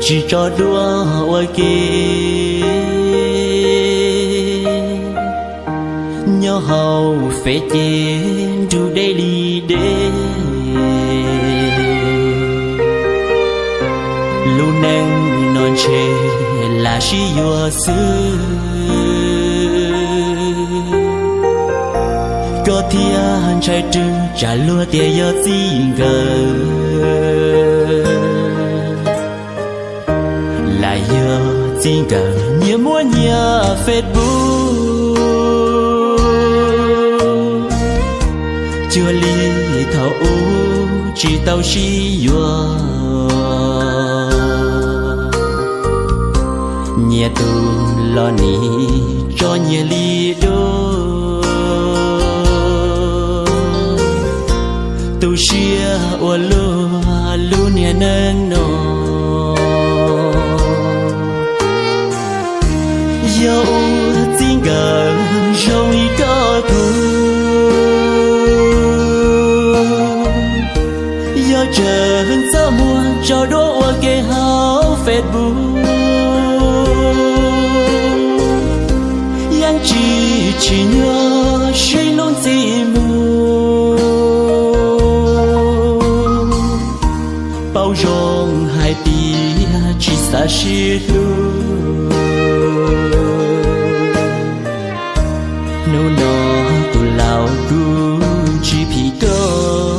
Tsis tso duab ua ke, nyob hauv Fev ces nrug deb li deb. Lub neej no ntshe lam sib yuav xwb, koj thiaj ntshai rwg tsam luag tias yog txij nkawm. Lam yog txij nkawm nyias muab nyias Facebook, cuag li thaum ub tsis tau sib yuav. Nyias tus los nim tso nyias li dua, tu siab ua luaj lub niag neej no. Yog ua txij nkawm zoo li koj kuv, yog tseem txaj muag tso duab ua ke hauv Facebook, yeej tsis tsim nyog sib hlub ntxiv mus. Paub zoo hais tias tsis xav sib hlub, hnub no tus laus kuv tsis phim koj.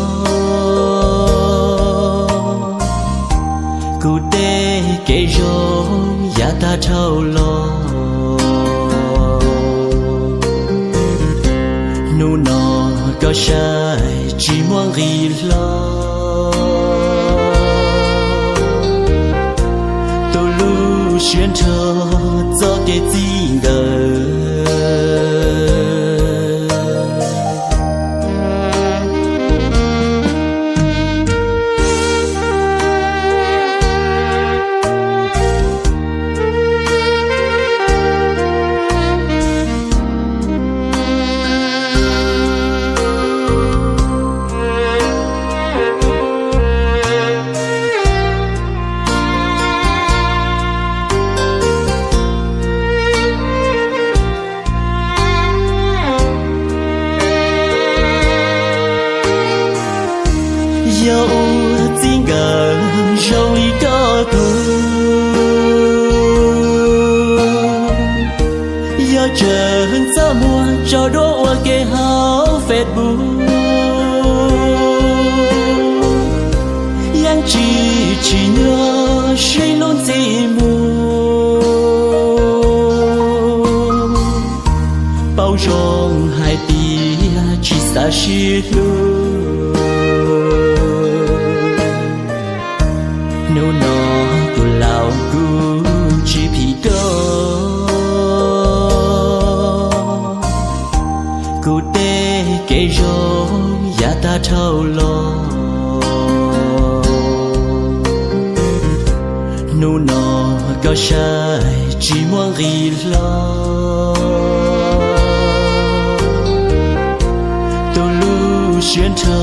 Kuv tej kev zoo yav tag dhau los, hnub no koj saib tsis muaj nqis hlo. Tu lub siab nrho txoj kev txij nkawm. Yog ua txij nkawm zoo li koj kuv, yog tseem txaj muag tso duab ua ke hauv Facebook, yeej tsis tsim nyog sib hlub ntxiv mus. Paub zoo hais tias tsis xav sib hlub, hnub no tus laus kuv tsis phim koj. Kuv tej kev zoo yav tag dhau los, hnub no koj saib tsis muaj nqis hlo. Tu lub siab nrho